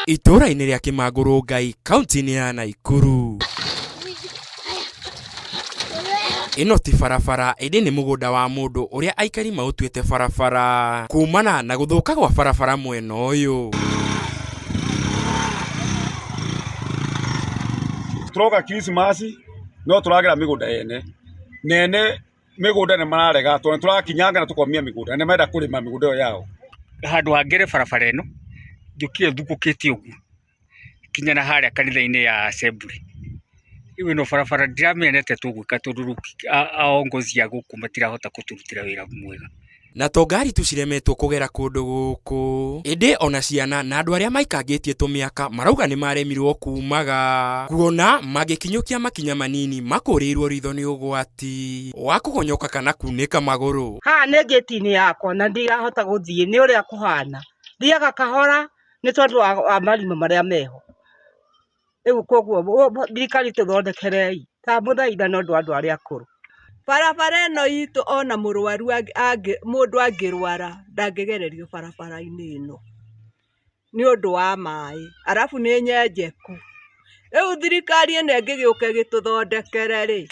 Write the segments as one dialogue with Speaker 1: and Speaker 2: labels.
Speaker 1: Itũũra-inĩ rĩa Kĩmangũrũ-Ngai, kaunti-inĩ ya Naikuru. Ĩno ti barabara ĩndĩ nĩ mũgũnda wa mũndũ ũrĩa aikari maũtuĩte barabara kumana na gũthũka gwa barabara mwena ũyũ.
Speaker 2: Tũroka Christmas no tũragera mĩgũnda yene nene mĩgũnda nĩ mararega tondũ nĩ tũrakinyanga na tũkomia mĩgũnda na nĩ marenda kũrĩma mĩgũnda ĩyo yao.
Speaker 3: Handũ hangere barabara ĩno njũkire thukũkĩte ũguo nginya na harĩa kanitha-inĩ ya Assembly. Rĩu ĩno barabara ndiramenya nĩ atĩa tũgwĩka tondũ rĩu aongozi a gũkũ matirahota kũtũrutĩra wĩra mwega.
Speaker 1: Na to ngari tu ciremetwo kũgera kũndũ gũkũ, ĩndĩ ona ciana na andũ arĩa maikangĩtie tũmĩaka marauga nĩ maremirwo kumaga, kuona mangĩkinyũkia makinya manini makũrĩirwo ritho nĩ ũgwati wa kũgonyoka kana kunĩka magũrũ.
Speaker 4: Haha nĩ ngĩti-inĩ yakwa na ndirahota gũthiĩ nĩ ũrĩa kũhana, thiaga kahora nĩ tondũ wa marima marĩa meho. Rĩu koguo thirikari tũthondekerei, ndamũthaitha nĩ ũndũ wa andũ arĩa akũrũ.
Speaker 5: Barabara ĩno itũ ona mũrwaru mũndũ angĩrwara ndangĩgererio barabara-inĩ ĩno nĩ ũndũ wa maĩ, arabu nĩ nyenjeku. Rĩu thirikari ĩno ĩngĩgĩũka ĩgĩtũthondekere rĩ,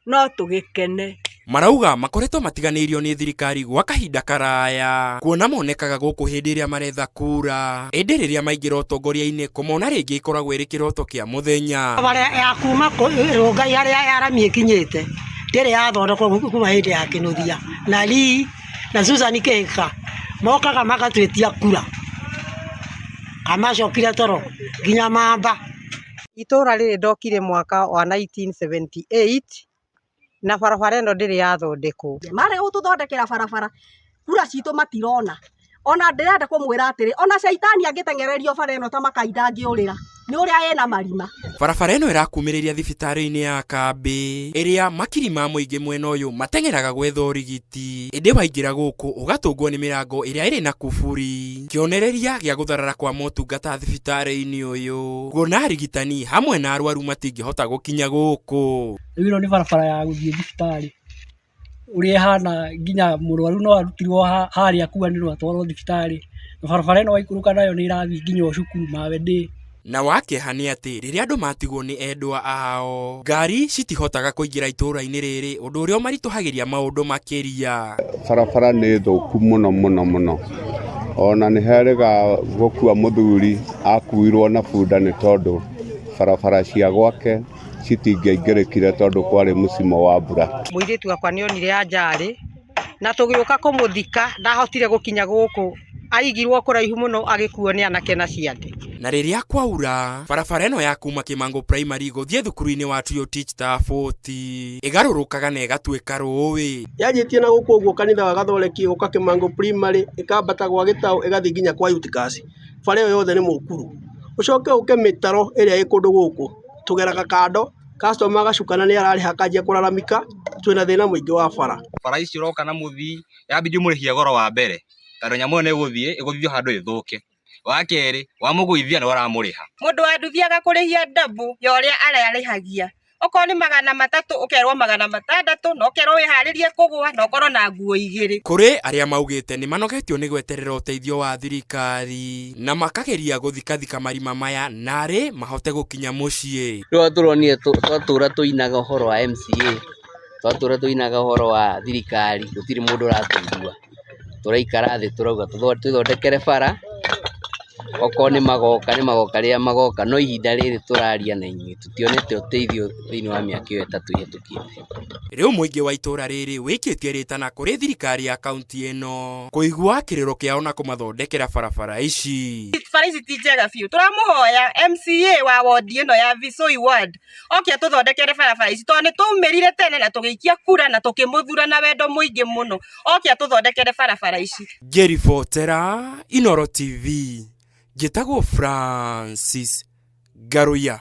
Speaker 5: no tũgĩkene.
Speaker 1: Marauga makoretwo matiganĩirio nĩ thirikari gwa kahinda karaya kuona monekaga gũkũ hĩndĩ ĩrĩa maretha kura ĩndĩ rĩrĩa maingĩra ũtongoria-inĩ kũmona rĩngĩ ĩkoragwo ĩrĩ kĩroto kĩa mũthenya.
Speaker 6: Barabara ya kuma Rongai harĩa ya rami ĩkinyĩte ndĩrĩ yathondekwo kuma hĩndĩ ya Kĩnuthia na Lee na Susan Kĩhika mokaga magatwĩtia kura kamacokire toro nginya mamba.
Speaker 4: Itũra rĩrĩ ndokire mwaka wa 1978 na barabara ĩno ndĩrĩ yathondekwo.
Speaker 5: Marega gũtũthondekera barabara kura citũ matirona. Ona ndĩrenda kũmwĩra atĩrĩ, ona caitani angĩteng'ererio bara ĩno ta makai ndangĩũrĩra nĩ ũrĩa ĩna marima.
Speaker 1: Barabara ĩno ĩrakumĩrĩria thibitarĩ-inĩ ya kambĩ ĩrĩa makiri ma mũingĩ mwena ũyũ mateng'eraga gwetha ũrigiti, ĩndĩ waingĩra gũkũ ũgatũngwo nĩ mĩrango ĩrĩa ĩrĩ na kuburi. Kĩonereria gĩa gũtharara kwa motungata thibitarĩ-inĩ ũyũ, kuona arigitani hamwe na arwaru matingĩhota gũkinya gũkũ.
Speaker 7: Rĩu ĩno nĩ barabara ya gũthiĩ thibitarĩ, ũrĩa ĩhana nginya mũrwaru no arutirwo harĩa akuanĩrwo atwarwo thibitarĩ, na barabara ĩno waikũrũka nayo nĩ ĩrathiĩ nginya o cukuru mawe ndĩ.
Speaker 1: Na wa kĩeha nĩ atĩ rĩrĩa andũ matigwo nĩ endwa ao, ngari citihotaga kũingĩra itũũra-inĩ rĩrĩ ũndũ ũrĩa ũmaritũhagĩria maũndũ makĩria.
Speaker 8: Barabara nĩ thũku mũno mũno mũno, ona nĩ herĩga gũkua mũthuri akuirwo na bunda nĩ tondũ barabara cia gwake citingĩaingĩrĩkire tondũ kwarĩ mũcimo wa mbura.
Speaker 4: Mũirĩtu wakwa nĩ onire anjarĩ na tũgĩũka kũmũthika ndahotire gũkinya gũkũ, aigirwo kũraihu mũno agĩkuo nĩ anake na ciande.
Speaker 1: Na rĩrĩa kwaura, barabara ĩno ya kuma Kĩmangũ Primary gũthiĩ thukuru-inĩ wa Trio Teach Tafũti ĩgarũrũkaga na ĩgatuĩka rũĩ.
Speaker 9: Yanjĩtie na gũkũ ũguo kanitha wa Gathoreki ĩgoka Kĩmangũ Primary ĩkambata gwa Gĩtaũ ĩgathiĩ nginya kwa Eutychus. Bara ĩyo yothe nĩ mũkuru. Ũcoke ũke mĩtaro ĩrĩa ĩ kũndũ gũkũ, tũgeraga kando, customer agacukana nĩ ararĩha akanjia kũraramika, twĩna thĩna mũingĩ wa bara.
Speaker 10: Bara ici ũroka na mũthii, yambidi ũmũrĩhie goro wa mbere, tondũ nyamũ ĩyo nĩ ĩgũthiĩ ĩgũthithio handũ ĩthũke. Wa kerĩ, wamũgũithia nĩwe ũramũrĩha.
Speaker 4: Mũndũ wa nduthi agakũrĩhia double ya ũrĩa ararĩhagia. Okorwo nĩ 300 ũkerwo 600 na ũkerwo wĩharĩrie kũgũa na ũkorwo na nguo igĩrĩ.
Speaker 1: Kũrĩ arĩa maugĩte nĩ manogetio nĩ gweterera ũteithio wa thirikari na makageria gũthikathika marima maya narĩ mahote gũkinya mũciĩ.
Speaker 11: Rĩu tũronire twatũra tũinaga ũhoro wa MCA, twatũra tũinaga ũhoro wa thirikari, gũtirĩ mũndũ ũratũigua. Tũraikara thĩ tũrauga twĩthondekere bara, okorwo nĩ magoka nĩ magoka rĩrĩa magoka, no ihinda rĩrĩ tũraria na inyuĩ tũtionete ũteithio thĩinĩ wa mĩaka ĩyo 3 ĩhĩtũkĩte.
Speaker 1: Rĩu mũingĩ wa itũra rĩrĩ wĩkĩtie rĩtana kũrĩ thirikari ya kaunti ĩno kũigua kĩrĩro kĩao na kũmathondekera barabara ici.
Speaker 4: Bara ici ti njega biũ, tũramũhoya MCA wa wondi ĩno ya Visoi ward oke atũthondekere barabara ici tondũ nĩ twaumĩrire tene na tũgĩikia kura na tũkĩmũthura na wendo mũingĩ mũno, oke atũthondekere barabara ici.
Speaker 1: Ngĩribotera Inooro TV, njĩtagwo Francis Ngaruiya.